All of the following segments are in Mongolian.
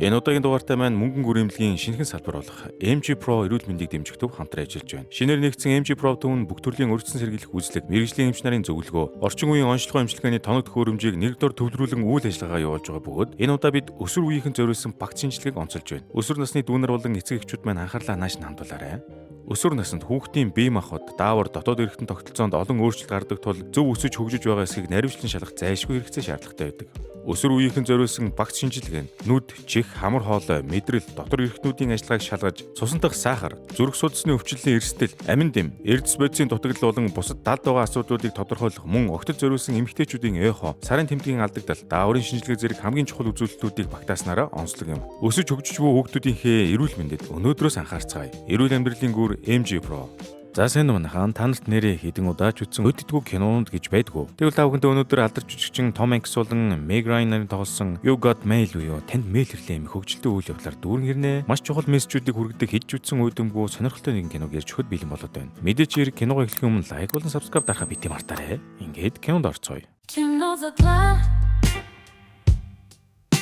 Энэ удаагийн дугаартай маань мөнгөн гүрэмлэгийн шинэхэн салбар болох MG Pro эрүүл мэндийг дэмжих төв хамтран ажиллаж байна. Шинээр нэгдсэн MG Pro төв нь бүх төрлийн өргөцсөн сэргийлэх үзлэг, мэргэжлийн эмч нарын зөвлөгөө, орчин үеийн онцлогоо эмчилгээний тоног төхөөрөмжийг нэг дор төвлөрүүлэн үйл ажиллагаа явуулж байгаа бөгөөд энэ удаа бид өсвөр үеийнхэн зориулсан багц шинжилгээг онцолж байна. Өсвөр насны дүүнер болон эцэг эхчүүд маань анхаарлаа нааш нь хандуулаарай. Өсвөр наснд хүүхдийн бие махбод, даавар, дотоод эрхтэн тогтолцоонд олон өөрчлөлт гардаг тул зөв өсөж хөгжиж байгаа эсхийг наривчлан шалгах зайлшгүй хэрэгцээ шаардлагатай байдаг. Өсвөр үеийнхэн зориулсан багц шинжилгээ нь нүд, чих, хамар хоолой, мэдрэл, дотор эрхтнүүдийн ажиллагааг шалгаж, цусан дахь сахар, зүрх судасны өвчлөлийн эрсдэл, амин дэм, эрдэс бодисын дутагдал болон бусад далд байгаа асуудлуудыг тодорхойлох мөн огтод зориулсан эмэгтэйчүүдийн эхо, сарын тэмдгийн алдагдал, дааврын шинжилгээ зэрэг хамгийн чухал үзүүлэлтүүдийг багтааснараа онцлог юм. Өсөж хөгжиж буй хүүхдүүдийнхээ эрүүл мэндэд өнөөдрөөс анхаарцгаая. Эрүүл амьдралын гүр MG Pro. За, сайн уу, манайхан, та нарт нэрээ хэдэн удаа ч үзсэн өдөртгүү кинонууд гэж байдгүй. Тэгвэл та бүхэндээ өнөөдөр алдарч жүжигчин Том Hanks болон Meg Ryan нарын тоглосон You Got Mail буюу танд мэйл ирлээ юм хөгжилтэй үйл явдлаар дүүрэн хэрнээ. Маш чухал мессежүүдийг хүргэдэг, хийж үзсэн үйдэмгүй сонирхолтой нэгэн киног ярьж өгөхөд бэлэн болоод байна. Мэдээч хэрэг киногоо эхлэхийн өмнө лайк болон subscribe дарахаа битгий мартаарай. Ингээд кинонд орцгоё. Кино задлаа.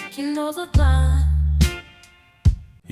Кино задлаа.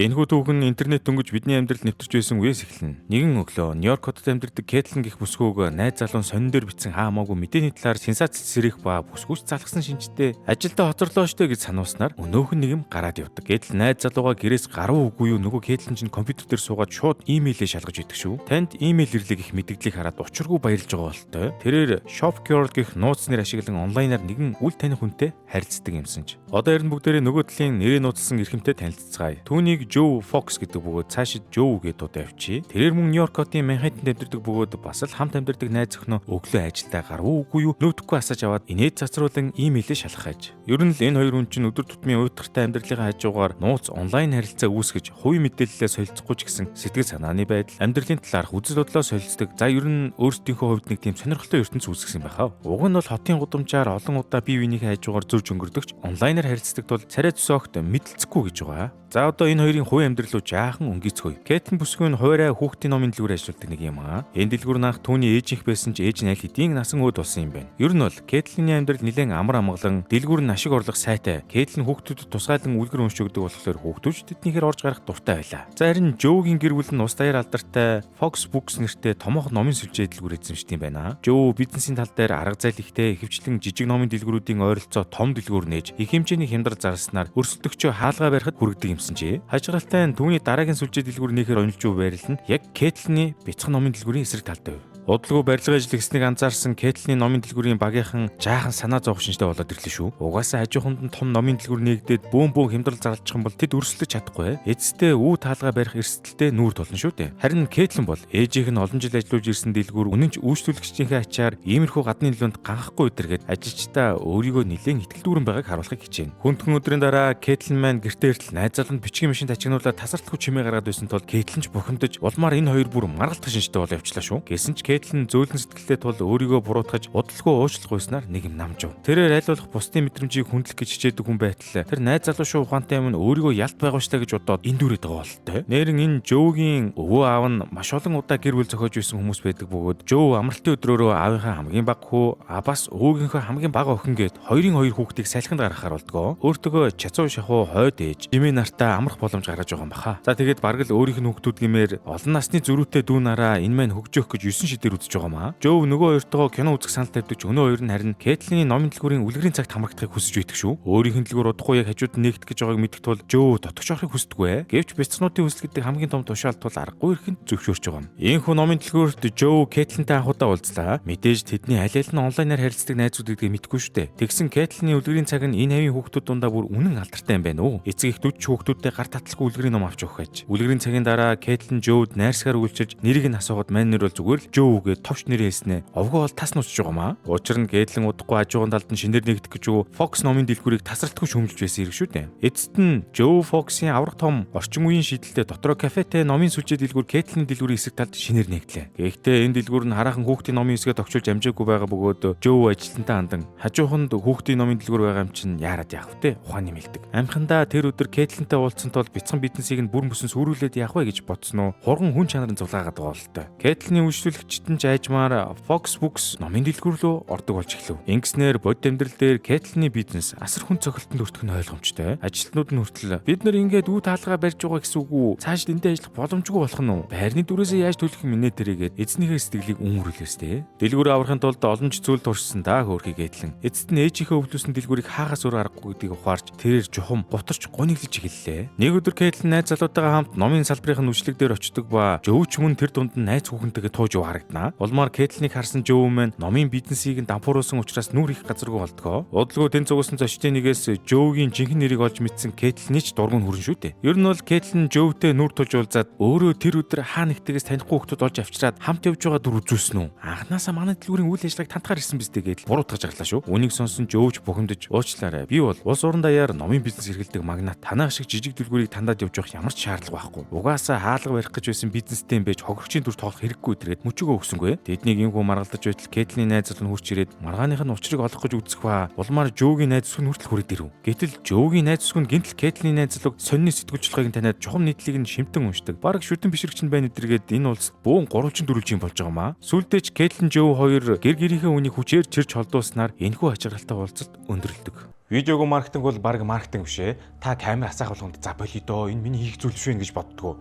Энэхүү түүх нь интернет дөнгөж бидний амьдралд нэвтэрч байсан үеэс эхэлнэ. Нэгэн өглөө Нью-Йорк хотод амьдардаг Кэтлин гэх бүсгүйг найз залуу нь сонин дээр бичсэн хаа хамаагүй мэдээний талаар сенсац сэрэх ба бүсгүйч залхсан шинжтэй ажилдаа хоцорлоо штэ гэж сануулснаар өнөөх нь нэг юм гараад явдаг. Гэтэл найз залуугаа гэрээс гарав үгүй юу, нөгөө Кэтлин чинь компьютер дээр суугаад шууд имэйлээ шалгаж идэх шүү. Танд имэйл ирлээ гэх мэдэгдлийг хараад учиргүй баярлж байгаа бололтой. Тэрээр Shop Girl гэх нууц нэр ашиглан онлайнаар нэгэн үл таних хүнтэй харилцдаг юмсан ч. Одоо харин бүгдээрээ нөгөө талын нэрээ нууцласан эрхэмтэй танилцацгаая. Түүнийг Joe Fox гэдэг бөгөөд цаашид Joe гэдээ дуудаа явчих. Тэрээр мөн Нью-Йорк хотын Манхэттенд амьдардаг бөгөөд бас л хамт амьдардаг найз охиноо өглөө ажилдаа гарав үгүй юу нүүдэхгүй асааж аваад инээд цацруулан имэйлээ шалгах аж. Ер нь л энэ хоёр хүн чинь өдөр тутмын уйтгартай амьдралынхаа хажуугаар нууц онлайн харилцаа үүсгэж, хувийн мэдээллээ солилцохгүй ч гэсэн сэтгэл санааны байдал, амьдралын талаарх үзэл бодлоо солилцдог. За, ер нь өөрсдийнхөө хувьд нэг тийм сонирхолтой ертөнц үүсгэсэн байхаа. Уг нь бол хотын гудамжаар олон удаа бие биенийхээ хажуугаар зурж өнгөрдөгч онлайнаар харилцдаг тул царай зүс огт мэдлцэхгүй гэж байгаа. За, одоо энэ хоёрын хувийн амьдрал руу жаахан өнгийцгөөе. Кэтлин бүсгүй нь хуваарай хүүхдийн номын дэлгүүр ажилладаг нэг юм аа. Энэ дэлгүүр нь анх түүний ээжийнх байсан ч ээж нь аль хэдийн насан өөд болсон юм байна. Ер нь бол Кэтлиний амьдрал нэлээд амар амгалан, дэлгүүр нь ашиг орлого сайтай. Кэтлин хүүхдүүдэд тусгайлан үлгэр уншиж өгдөг болохоор хүүхдүүд тэднийхээр орж гарах дуртай байлаа. За, харин Жоугийн гэр бүл нь ус даяар алдартай Fox Books нэртэй томоохон номын сүлжээ дэлгүүр эзэмшдэг юм байна. Жоу бизнесийн тал дээр арга зайл ихтэй, ихэвчлэн жижиг номын дэлгүүрүүдийн ойролцоо том дэлгүүр нээж их хэмжээний хямдрал зарснаар өрсөлдөгчөө хаалгаа барихад хүргэдэг юмсан чи. Хажигаралтай нь түүний дараагийн сүлжээ дэлгүүр нээхээр онилж буй байрлал нь яг Кэтлиний бяцхан номын дэлгүүрийн эсрэг талтай байв. Удалгүй барилгын ажил хийснийг анзаарсан Кэтлиний номын дэлгүүрийн багийнхан жаахан санаа зовох шинжтэй болоод ирлээ шүү. Угаасаа хажууханд нь том номын дэлгүүр нээгдээд бөөн бөөн хямдрал зарлчих юм бол тэд өрсөлдөж чадахгүй. Эцэстээ үү таалгаа барих эрсдэлтэй нүүр тулна шүү дээ. Харин Кэтлин бол ээжийнх нь олон жил ажиллуулж ирсэн дэлгүүр үнэн ч үйлчлүүлэгчдийнхээ ачаар иймэрхүү гадны нөлөөнд ганхахгүй өдөргээд ажилчдаа өөрийгөө нэлээн итгэл дүүрэн байгааг харуулахыг хичээнэ. Хүндхэн өдрийн дараа Кэтлин маань гэртээ иртэл найз залуунд бичгийн машинд ачигнуулаад тасралтгүй чимээ гаргаад байсан тул Кэтлин ч бухимдаж, улмаар энэ хоёр бүр маргалдах шинжтэй болоо явчлаа шүү. Гэсэн ч Кэтлин зөөлөн сэтгэлтэй тул өөрийгөө буруутгаж, удалгүй уучлах гуйснаар нэг юм намжив. Тэрээр аль болох бусдын мэдрэмжийг хүндлэх гэж хичээдэг хүн байтал тэр найз залуу шүү ухаантай юм нь өөрийгөө ялт байгуулчлаа гэж бодоод энд дүрээд байгаа бололтой. Нээрэн энэ Жоугийн өвөө аав нь маш олон удаа гэр бүл зохиож байсан хүмүүс байдаг бөгөөд Жоу амралтын өдрөөрөө аавынхаа хамгийн бага хүү, а бас өвөөгийнхөө хамгийн бага охин гээд хоёрын хоёр хүүхдийг салхинд гаргахаар болдгоо. Өөртөөгөө чацуу шахуу хойд ээж жимээ нартаа амрах боломж гаргаж байгаа юм баха. За, тэгээд бараг л өөрийнх нь хүүхдүүд гэмээр олон насны зөрүүтэй дүү нараа энэ маань хөгжөөх гэж 9 шидээр үзэж байгаа маа. Жоу нөгөө хоёртойгоо кино үзэх санал тавьдаг ч өнөө хоёр нь харин Кэтлиний номын дэлгүүрийн үлгэрийн цагт хамрагдахыг хүсэж байдаг шүү. Өөрийнх нь дэлгүүр удахгүй яг хажууд нь нээгдэх гэж байгааг мэдэх тул Жоу дотогш орохыг хүсдэггүй. Гэвч бяцхнуудын хүсэл гэдэг хамгийн том тушаал тул аргагүй эрхэнд зөвшөөрч байгаа юм. Ийхүү номын дэлгүүрт Жоу Кэтлинтэй анх удаа уулзлаа. Мэдээж тэдний аль аль нь онлайнаар харилцдаг найзууд гэдгийг мэдэхгүй шүү дээ. Тэгсэн Кэтлиний үлгэрийн цаг нь энэ хавийн хүүхдүүд дундаа бүр үнэн алдартай юм байна уу? Эцэг эхнүүд ч хүүхдүүдтэй гар таталгүй үлгэрийн ном авч өгөх гэж. Үлгэрийн цагийн дараа Кэтлин Жоуд найрсгаар үйлчилж, нэрийг нь асуугаад мань нэр бол зүгээр л Жоу гэж товч нэрээ хэлснэ. Овгоо бол тас нуучж байгаа маа. Учир нь Кэтлин удахгүй хажууган талд нь шинээр нэгдэх гэж юу Fox номын дэлгүүрийг тасралтгүй шүүмжилж байсан хэрэг шүү дээ. Эцэст нь Joe Fox-ийн аврах том орчин үеийн шийдэлтэй дотроо кафетэй номын сүлжээ дэлгүүр Кэтлин дэлгүүрийн эсрэг талд шинээр нэгдлээ. Гэхдээ энэ дэлгүүр нь хараахан хүүхдийн номын хэсгээ тохижуулж амжаагүй байгаа бөгөөд Joe ажилтнтай хандан хажууханд хүүхдийн номын дэлгүүр байгаа юм чинь яарад яах вэ? Ухаан нэмэлдэг. Амхандаа тэр өдөр Кэтлинтэй уулзсан тул бяцхан бизнесийг нь бүр мөсөн сүрүүлээд яах вэ гэж бодсон уу? Хурган хүн чанарын зулгаагаад байгаа бололтой. Кэтлиний үйлчлүүлэгч ажилтан ч айжмаар Fox Books номын дэлгүүр рүү ордог болж эхлэв. Ингэснээр бодит амьдрал дээр Кэтлиний бизнес асар хүн цохилтонд өртөх нь ойлгомжтой. Ажилтнууд нь хүртэл бид нар ингээд үе таалгаа барьж байгаа гэсэн үг үү? Цааш эндээ ажиллах боломжгүй болох нь уу? Байрны дүрээсээ яаж төлөх юм инээ тэрийгээд эзнийхээ сэтгэлийг үүмэрлээстэй. Дэлгүүр аврахын тулд олон ч зүйл туршсан да хөөрхий Кэтлин. Эцэст нь ээжийнхээ өвлүүлсэн дэлгүүрийг хаагаас өөр аргагүй гэдгийг ухаарч тэрээр чухам гутарч гуниглаж эхэллээ. Нэг өдөр Кэтлин найз залуутайгаа хамт номын салбарын нүчлэг дээр очдог ба Жөвч мөн тэр дунд нь найз хүүхэнтэйгээ тууж яваа харагданаа. Улмаар Кэтлинийг харсан Жөв маань номын бизнесийг нь дампууруулсан учраас нүр их газаргүй болдгоо. Удалгүй тэн цугсан зочдын нэгээс Жөвгийн жинхэнэ нэрийг олж мэдсэн Кэтлиний ч дургуун хүрэн шүү дээ. Ер нь бол Кэтлин Жөвтэй нүр тулж уулзаад өөрөө тэр өдөр хаа нэгтэйгээс танихгүй хүмүүс олж авчираад хамт явж байгаа дүр үзүүлсэн үү? Анхнаасаа манай дэлгүүрийн үйл ажиллагааг тантахаар ирсэн биз дээ гэдэл буруутгаж гарлаа шүү. Үүнийг сонсон Жөвч бухимдаж уучлаарай. Би бол улс орон даяар номын бизнес эрхэлдэг магнат. Танаа шиг жижиг дэлгүүрийг тандаад явж явах ямар ч шаардлага байхгүй. Угаасаа хаалга барих гэж байсан бизнестэй юм байж хохирогчийн дүр тоглох хэрэггүй тэргээд мөчөөгөө өгсөнгүй. Тэднийг инхүү маргалдаж байтал Кэтлиний найз залуу нь хурч ирээд маргааных нь учрыг олох гэж үзэх ба улмаар Жөөгийн найз зүсг нь хүртэл хүрээд ирэв. Гэтэл Жөөгийн найз зүсг нь гинтл Кэтлиний найз залууг сонины сэтгүүлчилгээг нь таниад чухам нийтлийг нь шимтэн уншдаг. Бараг шүтэн бишрэгч нь байна эдэргээд энэ улсад бөөн гурвалжин дөрвөлжин болж байгаа маа. Сүүлдээ ч Кэтлин Жөө хоёр гэр гэрийнхээ үнийг хүчээр чирч холдуулснаар энэхүү ачааралтай уулзалт өндөрлөдөг. Видеого маркетинг бол баг маркетинг биш ээ. Та камер асаах болгонд за болио доо энэ миний хийх зүйл биш вэ гэж боддгоо.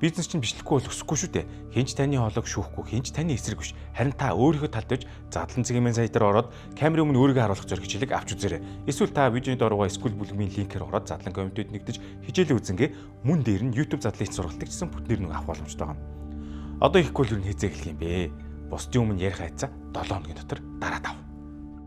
Бизнес чинь бичлэхгүй бол өсөхгүй шүү дээ. Хэн ч таны хоолойг шүүхгүй, хэн ч таны эсрэг биш. Харин та өөрийнхөө талд байж задлан цэгийн сайтаар ороод камерын өмнө өөрийгөө харуулах зориг хичээлийг авч үзээрэй. Эсвэл та видеоны дооргоо School бүлгийн линкээр ороод задлан комментүүд нэгдэж хичээлээ үзэнгээ мөн дээр нь YouTube задлын сургалтыг гэсэн бүтнээр нэг авах боломжтой байгаа. Одоо ихгүй л юу хэзээ эхлэх юм бэ? Бусдын өмнө ярих айцаа 7 хоногийн дотор дараа тав.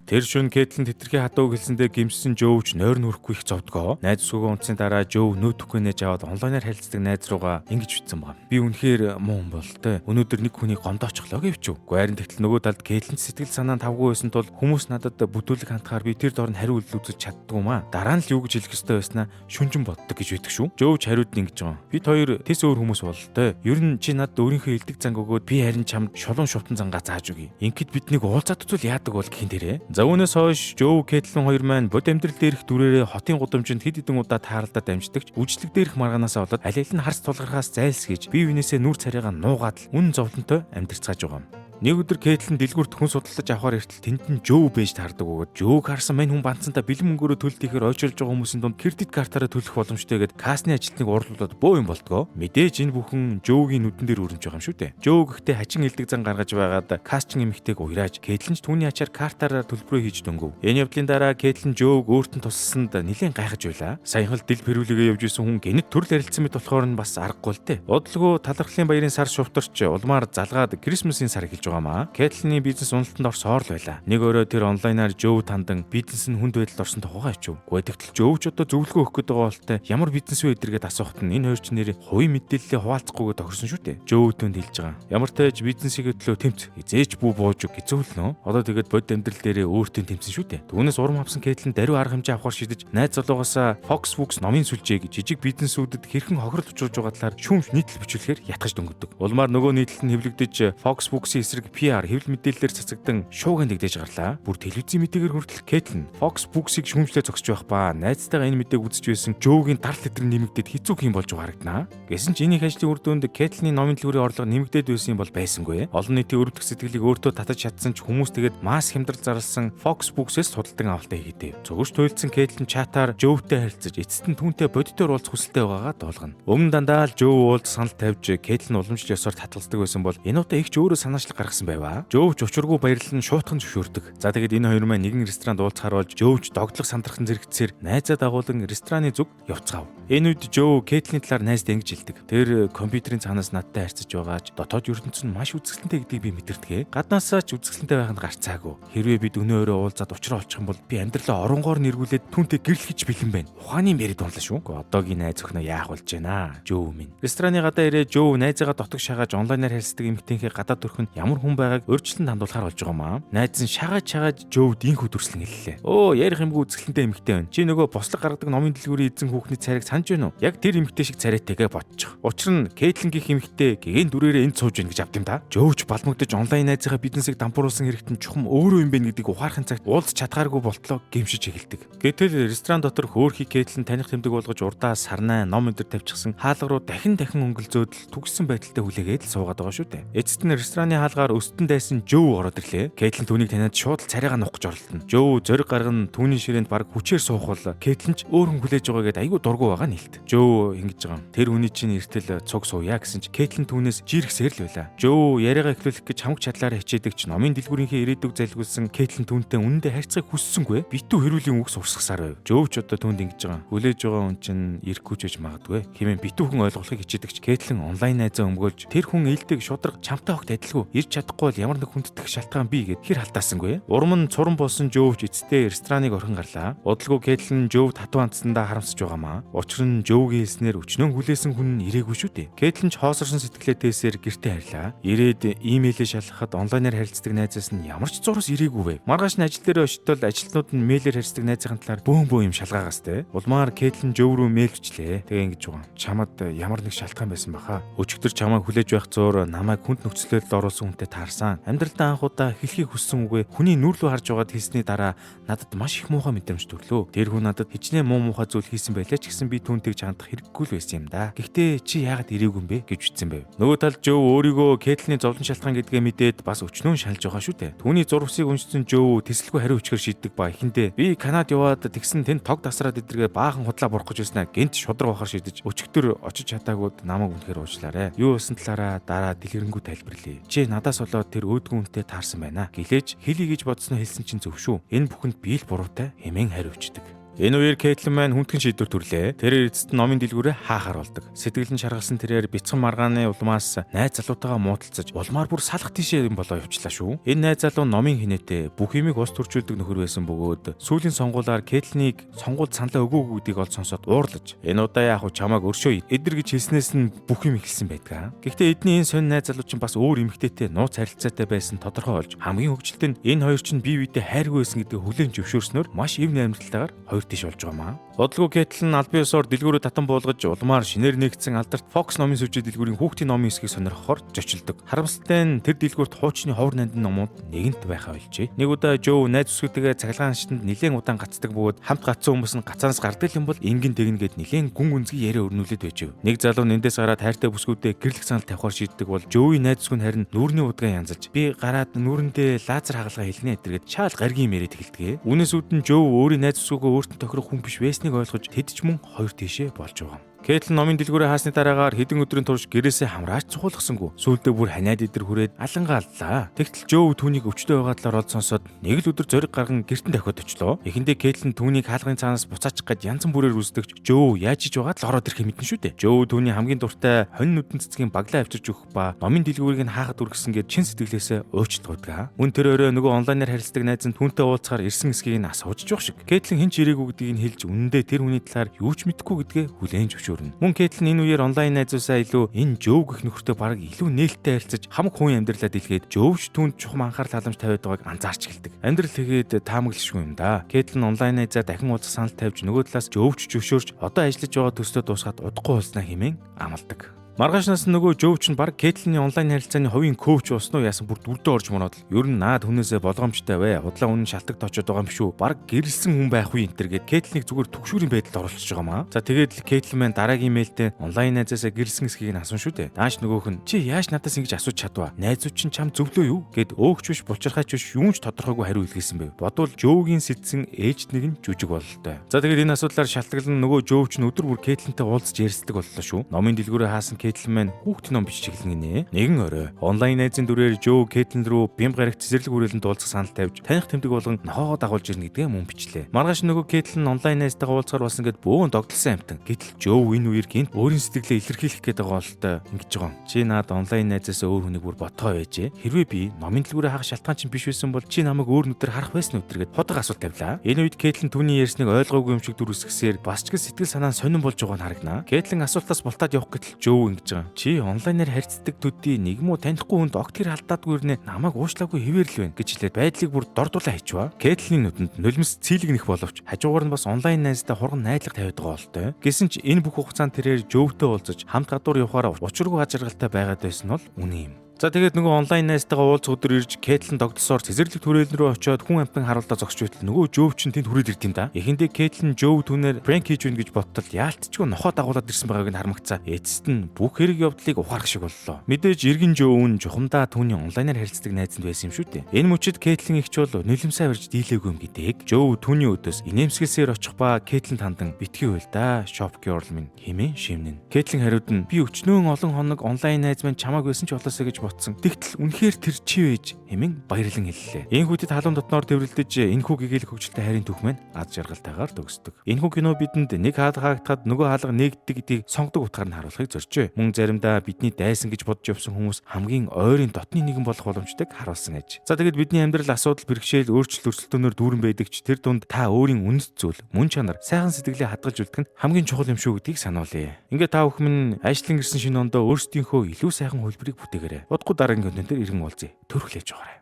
Тэр шөнө Кэтлин тэтэрхий хадуу гэлсэндээ гимссэн Жөөвч нойр нүрэхгүй их зовдгоо. Найз зүгөө унтсны дараа Жөөв нөөдөхгүй нээж аваад онлайнаар харилцдаг найз руугаа ингэж бичсэн баг. Би үнэхээр муу хүн бололтой. Өнөөдөр нэг хүнийг гомдоочихлоо гэвч үү. Харин тэгтэл нөгөө талд Кэтлин сэтгэл санаа тавгүй байсан тул хүмүүс надад бүтүүлэг хандхаар би тэр дор нь хариу үйлдэл үзэж чаддгүй маа. Дараа нь л юу гэж хэлэх ёстой байснаа шүнжин боддог гэж байдаг шүү. Жөөвч хариуд нь ингэж байгаа. Бид хоёр тэс өөр хүмүүс бололтой. Ер нь чи надад өөрийнхөө элдэг занг өгөөд би харин чамд шулуун шувтан зангаа зааж өгье. Ингээд биднийг уулзаад үзвэл яадаг бол гэх юм дээрээ. За үүнээс хойш Жөв Кэтлин хоёр маань бод амьдрал дээрх дүрээрээ хотын гудамжинд хэд хэдэн удаа тааралдаад амждагч үжлэг дээрх маргаанасаа болоод аль аль нь харц тулгархаас зайлсхийж бие биенээсээ нүр царайгаа нуугаад л үнэн зовлонтой амьдарцгааж байгаа юм. Нэг өдөр Кэтлин дэлгүүрт хүн судалдаж авахар иртэл тэнд нь Жөв байж таардаг бөгөөд Жөөг харсан мань хүн банцсантаа бэлэн мөнгөөрөө төлөлт ихээр ойчилж байгаа хүмүүсийн дунд кредит картаараа төлөх боломжтой гээд кассны ажилтныг уурлуулад бөө юм болтгоо. Мэдээж энэ бүхэн Жөөгийн нүдэн дээр өрнөж байгаа юм шүү дээ. Жөө гэхдээ хачин элдэг зан гаргаж байгаад кассчин эмэгтэйг уярааж Кэтлин ч түүний ачаар картаараа төлбөрөө хийж дөнгөв. Энэ явдлын дараа Кэтлин Жөөг өөрт нь тусалсанд нэлээд гайхаж байлаа. Саяхан л дил пэрүүлэгээ явж исэн хүн гэнэт төрөл ярилцсан мэт болохоор нь бас аргагүй л дээ. Удалгүй талархлын баярын сар шувтарч улмаар залгаад Крисмсийн сар эхэлж байгаамаа. Кэтлиний бизнес уналтанд орсоор л байлаа. Нэг өрөө тэр онлайнаар Жөв тандан бизнес нь хүнд байдалд орсон тухайгаа ичв. Гэхдээ тэгтэл Жөв ч одоо зөвлөгөө өгөх гээд байгаа болтой ямар бизнес вэ эдэргээд асуухт нь энэ хоёр ч нэр хувийн мэдээллээ хуваалцахгүйгээ тохирсон шүү дээ. Жөв түнд хэлж байгаа. Ямар ч тааж бизнесийн төлөө тэмц эзээч бүү бууж өг гэзүүлнө. Одоо тэгээд бодит амьдрал дээрээ өөртөө тэмцэн шүү дээ. Түүнээс урам авсан Кэтлин даруй арга хэмжээ авахар шийдэж найз залуугаасаа Fox Books номын сүлжээг жижиг бизнесүүдэд хэрхэн хохирол учруулж байгаа талаар шүүмж нийтлэл бичүүлэхээр ятгаж дөнгөдөг. Улмаар нөгөө нийтлэл нь хэвлэгдэж Fox Books-ийн эсрэг PR хэвлэл мэдээллээр цацагдан шууган дэгдэж гарлаа. Бүр телевизийн мэдээгээр хүртэл Кэтлин Fox Books-ийг шүүмжлээ зогсож байх ба найзтайгаа энэ мэдээг үзэж байсан Жөөгийн дарл хэтрэн нэмэгдээд хэцүү юм болж байгаа харагданаа. Гэсэн ч энэ их ажлын үр дүнд Кэтлиний номын дэлгүүрийн орлого нэмэгдээд байсан юм бол байсангүй. Олон нийтийн өрөвдөх сэтгэлийг өөртөө татаж чадсан ч хүмүүс тэгээд масс хямдрал зарласан Fox Books-ээс судалдан авалтаа хийгээдээ. Зүгш туйлдсан Кэтлин чатаар Жөөвтэй харилцаж эцэст нь түүнтэй бодитоор уулзах хүсэлтэй байгаагаа дуулгана. Өмнө дандаа л Жөөв уулз санал тавьж Кэтлин уламжлал ёсоор татгалздаг байсан бол энэ удаа их ч өөрөө санаачлал гаргасан байваа. Жөөвч учиргүй баярлал нь шуутхан зөвшөөрдөг. За тэгээд энэ хоёр маань нэгэн ресторанд уулзахаар болж Жөөвч догдлох сандрахын зэрэгцээр найзаа дагуулan рестораны зүг явцгаав. Энэ үед Жөө Кэтлиний талаар найзд ингэж хэлдэг. Тэр компьютерийн цаанаас надтай харьцаж байгаач дотоод ертөнц нь маш үзэсгэлэнтэй гэдгийг би мэдэрдэг. Гаднаасаа ч үзэсгэлэнтэй байханд гарцаагүй. Хэрвээ бид өнөө өрөө уулзаад учраа олчих юм бол би амьдралаа оронгоор нэргүүлээд түүнтэй гэрлэхэж бэлэн байна. Ухааны юм яриад унлаа шүү. Одоогийн найз охиноо яах болж байна? Жөө минь. Рестораны гадаа ирээ Жөө найзаагаа дотог шагааж онлайнаар харьцдаг эмэгтэйнхээ гадаад төрх нь ямар хүн байгааг урьдчилан хандуулахаар болж байгаа юм аа. Найз нь шагааж шагааж Жөөд инхүү дүрслэн хэллээ. Өө ярих юмгүй үзэсгэлэнтэй эмэгтэй байна. Чи нөгөө бослог гаргадаг номын дэлгүүрийн эзэн хүүхний царайг санаж байна уу? Яг тэр эмэгтэй шиг царайтайгээ бодчих. Учир нь Кэтлин гих эмэгтэй гэгэн дүрээрээ энд сууж байна гэж авд юм да. Жөөвч балмагдаж онлайн найзынхаа бизнесийг дампууруулсан хэрэгт нь чухам өөрөө юм бэ гэдгийг ухаарахын цагт уулз чадхааргүй болтлоо гэмшиж эхэлдэг. Гэтэл ресторан дотор хөөхий Кэтлин таних тэмдэг болгож урдаа сарнай ном өдр тавьчихсан хаалга руу дахин дахин өнгөлзөөд л түгссэн байдалтай хүлээгээд л суугаад байгаа шүү дээ. Эцэст нь рестораны хаалга талаар өстөн дайсан Жөө ороод ирлээ. Кейтлин түүнийг таниад шууд л царайгаа нуух гэж оролдоно. Жөө зориг гарган түүний ширээнд баг хүчээр суух бол Кейтлин ч өөр хүн хүлээж байгаа гэдээ айгүй дургу байгаа нь хэлт. Жөө ингэж байгаа юм. Тэр хүний чинь эртэл цуг сууя гэсэн чи Кейтлин түүнээс жиргсээр л байла. Жөө яриагаа эхлүүлэх гэж хамаг чадлаараа хичээдэг ч номын дэлгүүрийнхээ ирээдүг залгиулсан Кейтлин түүнтэй үнэндээ харьцахыг хүссэнгүй. Битүү хэрүүлийн үгс урсгасаар байв. Жөө ч одоо түүнд ингэж байгаа. Хүлээж байгаа хүн чинь ирэхгүй ч гэж магадгүй. Хэмээн битүү хүн ойлгохыг хичээдэг ч Кейтлин онлайн найзаа өмгөөлж тэр хүн илдэг шудраг чамтай огт адилгүй ирж чадахгүй бол ямар нэг хүндэтгэх шалтгаан бий гэд хэр халтаасангүй. Урам нь цуран болсон Жөөвч эцэстээ рестораныг орхин гарлаа. Удалгүй Кейтлин Жөөв татуу хандсандаа харамсаж байгаамаа. Учир нь Жөөгийн хэлснээр өчнөөн хүлээсэн хүн нь ирээгүй шүү дээ. Кейтлин ч хоосорсон сэтгэлээтэйсээр гэртээ харьлаа. Ирээд имэйлээ шалгахад онлайнаар харилцдаг найзаас нь ямар ч зурус ирээгүй байв. Маргааш нь ажил дээр очтол ажилтнууд нь мэйлээр харьцдаг найзынхаа талаар бөөн бөөн юм шалгаагаас те. Улмаар Кейтлин Жөөв рүү мэйл бичлээ. Тэгээ ингэж байгаа. Чамад ямар нэг шалтгаан байсан баха. Өчигдөр чамайг хүлээж байх зуур намайг хүнд нөхцөлөд оруулсан хүнтэй таарсан. Амьдралдаа анх удаа хэлхийг хүссэн үгээ хүний нүр лүү харж байгаад хэлсний дараа надад маш их муухай мэдрэмж төрлөө. Тэр хүн надад хичнээн муу муухай зүйл хийсэн байлаа ч гэсэн би түүнтэй хандах хэрэггүй л байсан юм да. Гэхдээ чи яагаад ирээгүй юм бэ гэж үтсэн байв. Нөгөө талд Жөө өөрийгөө Кейтлиний зовлон шалтгаан гэдгээ мэдээд бас өчнөөн шалж байгаа шүү дээ. Түүний зурвасыг уншсан Жөө тэсэлгүй хариу өчгөр шийддэг ба эхэндээ би Канад яваад тэгсэн тэнд тог тасраад идэргээ баахан худлаа бурах гэж байснаа гинт шудраг байхаар шийдэж өчигдөр очиж чадаагүйд намайг үнэхээр уучлаарай. Юу болсон талаараа дараа дэлгэрэнгүй тайлбарлая. Чи надаас болоод тэр өөдгүн үнтэй таарсан байна. Гэлээж хэлье гэж бодсноо хэлсэн чинь зөв шүү. Энэ бүхэнд би л буруутай хэмээн хариу өчдөг. Энэ үеэр Кейтлин маань хүндхэн шийдвэр төрлөө. Тэрээр эцэст нь номын дэлгүүрээ хаахаар болдог. Сэтгэл нь шаргалсан тэрээр бяцхан маргааны улмаас найз залуутайгаа муудалцаж улмаар бүр салах тийшээ юм болоо явчлаа шүү. Энэ найз залуу номын хинээтэй бүх юмыг ус төрчүүлдэг нөхөр байсан бөгөөд сүүлийн сонгуулаар Кейтлинийг сонгуульд саналаа өгөөгүй гэдгийг олж сонсоод уурлаж энэ удаа яах вэ чамааг өршөө эдэр гэж хэлснээс нь бүх юм эхэлсэн байдаг. Гэхдээ эдний энэ сонь найз залуу чинь бас өөр эмэгтэйтэй нууц харилцаатай байсан тодорхой болж хамгийн хөгжилтэй нь энэ хоёр чинь бие биедээ хайргүй байсан гэдгийг хүлээн зөвшөөрснөөр маш ивнэ амьдралтайгаар хоёр тийш болж байгаамаа. Бодлого Кейтлин албан ёсоор дэлгүүрээ татан буулгаж улмаар шинээр нэгдсэн алдарт Fox номын сүлжээ дэлгүүрийн хүүхдийн номын хэсгийг сонирхохоор зочилдог. Харамсалтай нь тэр дэлгүүрт хуучны ховор нандин номууд нэгэнт байхаа болжээ. Нэг удаа Жөө найз бүсгүйтэйгээ цахилгаан шатанд нэлээн удаан гацдаг бөгөөд хамт гацсан хүмүүс нь гацаанаас гардаг юм бол ингэн тэгнэ гэд нэлээн гүн гүнзгий яриа өрнүүлээд байжээ. Нэг залуу нэндээс гараад хайртай бүсгүйдээ гэрлэх санал тавихаар шийддэг бол Жөөгийн найз бүсгүй нь харин нүүрний удгаа янзалж би гараад нүүрэндээ лазер хагалгаа хэлнэ гэтэргээд шаал гаргийн юм яриад эхэлдэг. Үүнээс үүдэн Жөө өөрийн найз бүсгүйгээ өөрт нь тохирох хүн биш байсныг ойлгож тэд ч мөн хоёр тийшээ болж байгаа юм. Кейтлин номын дэлгүүрээ хаасны дараагаар хэдэн өдрийн турш гэрээсээ хамраач цухуулгасангүй. Сүүлдээ бүр ханиад идэр хүрээд алангаа аллаа. Тэгтэл Жөө түүнийг өвчтөй байгаа талаар олж сонсоод нэг л өдөр зориг гарган гэртэн дахиад очлоо. Эхэндээ Кейтлин түүнийг хаалганы цаанаас буцаачих гээд янз бүрээр үздэг ч Жөө яаж иж байгаад л ороод ирэхээ мэднэ шүү дээ. Жөө түүний хамгийн дуртай хонь нүдэн цэцгийн баглаа авчирч өгөх ба номын дэлгүүрийг нь хаахад үргэсэн гээд чин сэтгэлээсээ уучлах байдаг. Мөн тэр өрөө нөгөө онлайнаар харилцдаг найз нь түүнтэй уулзахаар ирсэн эсхийг нь асууж явах шиг. Кейтлин хэн ч ирээгүй гэдгийг нь хэлж үнэндээ тэр хүний талаар юу ч мэдэхгүй гэдгээ хүлээн зөвшөөрнө. Мөн Кейтлин энэ үеэр онлайн найзуусаа илүү энэ Жөө гэх нөхөртэй бараг илүү нээлттэй харилцаж хамаг хүн амьдралаа дэлгээд Жөөвч түүнд чухам анхаарал халамж тавиад байгааг анзаарч эхэлдэг. Амьдрал тэгээд таамаглашгүй юм да. Кейтлин онлайн найзаа дахин уулзах санал тавьж нөгөө талаас Жөөвч зөвшөөрч одоо ажиллаж байгаа төслөө дуусгаад удахгүй уулзнаа хэмээн амладаг. Маргаашнаас нөгөө Жөөвч нь баг Кейтлиний онлайн харилцааны хувийн коуч болсон уу яасан бүр дүрдээ орж мороод л ер нь наад хүнээсээ болгоомжтой бай. Худлаа үнэн шалтгаан тоочод байгаа юм шүү. Баг гэрэлсэн хүн байх үе энэ төр гэд Кейтлинийг зүгээр түгшүүрийн байдалд оруулчихж байгаа маа. За тэгээд л Кейтлин маань дараагийн мэйлдээ онлайн найзаасаа гэрэлсэн эсхийг нь асуун шүү дээ. Дааш нөгөөх нь чи яаж надаас ингэж асууж чадваа? Найзууд чинь чам зөвлөө юу? Гэд өөгч биш булчирхайч биш юун ч тодорхойгүй хариу илгээсэн байв. Бодвол Жөөгийн сэтсэн ээж нэг нь жүжиг бололтой. За тэгээд энэ асуудлаар шалтгаалan нөгөө Жөөвч нь өдөр бүр Кейтлинтэй уулзаж ярилцдаг боллоо шүү. Номын дэлгүүрээ хаасан Кейтлин маань хүүхдийн ном бичиж эхэлнэ гинэ. Нэгэн орой онлайн найзын дүрээр Жөө Кейтлин рүү бямба гарагт цэцэрлэг хүрээлэнд уулзах санал тавьж таних тэмдэг болгон нохоогоо дагуулж ирнэ гэдгээ мөн бичлээ. Маргааш нөгөө Кейтлин онлайн найзтайгаа уулзахаар болсон гэд бөөн догдолсон амтан. Гэтэл Жөө энэ үеэр гинт өөрийн сэтгэлээ илэрхийлэх гээд байгаа бололтой ингэж байгаа юм. Чи наад онлайн найзаас өөр хүнийг бүр ботгоо байжээ. Хэрвээ би номын дэлгүүрээ хаах шалтгаан чинь биш байсан бол чи намайг өөр нүдээр харах байсан өдр гэд худаг асуулт тавилаа. Энэ үед Кейтлин түүний ярьсныг ойлгоогүй юм шиг дүр үсгэсээр бас ч гэсэн сэтгэл санаа нь сонирн болж байгааг нь харагнаа. Кейтлин асуултаас бултаад явах гэтэл Жөө ингэж байгаа. Чи онлайнаар харьцдаг төдий нэг муу танихгүй хүнд огт хэр алдаадгүй ирнэ намайг уучлаагүй хэвээр л байна гэж хэлээд байдлыг бүр дордуулаа хийчихва. Кейтлиний нүдэнд нулимс цэйлэг нэх боловч хажуугаар нь бас онлайн найзтай хурган найдлага тавиад байгаа болтой. Гэсэн ч энэ бүх хугацаанд тэрээр Жөвтэй уулзаж хамт гадуур явахаараа учиргүй аз жаргалтай байгаад байсан нь бол үнэн юм. За, тэгээд нөгөө онлайн найзтайгаа уулзах өдөр ирж, Кэтлин догдолсоор цэцэрлэг түрээлэн рүү очиод хүн амьтан харуулдаа зогсож байтал нөгөө Жов чинь тэнд хүрээд ирд юм да. Эхэндээ Кэтлин Жов түүнээр prank хийж байна гэж боттол яалтчгүй нохоо дагуулад ирсэн байгааг нь хармагцаа. Эцэст нь бүх хэрэг явдлыг ухаарах шиг боллоо. Мэдээж эргэн Жов нь чухамдаа түүний онлайнаар харилцдаг найзанд байсан юм шүү дээ. Энэ мөчид Кэтлин эгч бол нулимсаа барьж дийлээгүй юм гэдгийг Жов түүний өдөөс инээмсэглсээр очих ба Кэтлинд хандан "Битгий хөл да, shop girl минь" хэмээн шивнэн. Кэтлин хариуд нь "Би өчнөөн олон хоног онлайн найз маань чамааг байсан ч болоосой гэж бодсон. Тэгтэл үнэхээр тэр чи байж" хэмээн баярлан хэллээ. Энэхүү тэд халуун дотноор тэврэлдэж, энэхүү гэгээлэг хөгжилтэй хайрын түүх маань аз жаргалтайгаар төгсдөг. Энэхүү кино бидэнд нэг хаалга хаагдахад нөгөө хаалга нээгддэг гэдгийг сонгодог утгаар нь харуулахыг зоржээ. Мөн заримдаа бидний дайсан гэж бодож явсан хүмүүс хамгийн ойрын дотны нэгэн болох боломжтойг харуулсан аж. За, тэгэд бидний амьдрал асуудал, бэрхшээл, өөрчлөлт, өрсөлдөөнөөр дүүрэн байдаг ч тэр дунд та өөрийн үнэт зүйл, мөн чанар, сайхан сэтгэлээ хадгалж үлдэх нь хамгийн чухал юм шүү гэдгийг сануулъя. Ингээд та бүхэн минь ажиллан ирсэн шинэ ондоо өөрсдийнхөө илүү сайхан хувилбарыг бүтээгээрэй. Удахгүй дараагийн контентээр иргэн уулзъя. Түр хүлээж аваарай.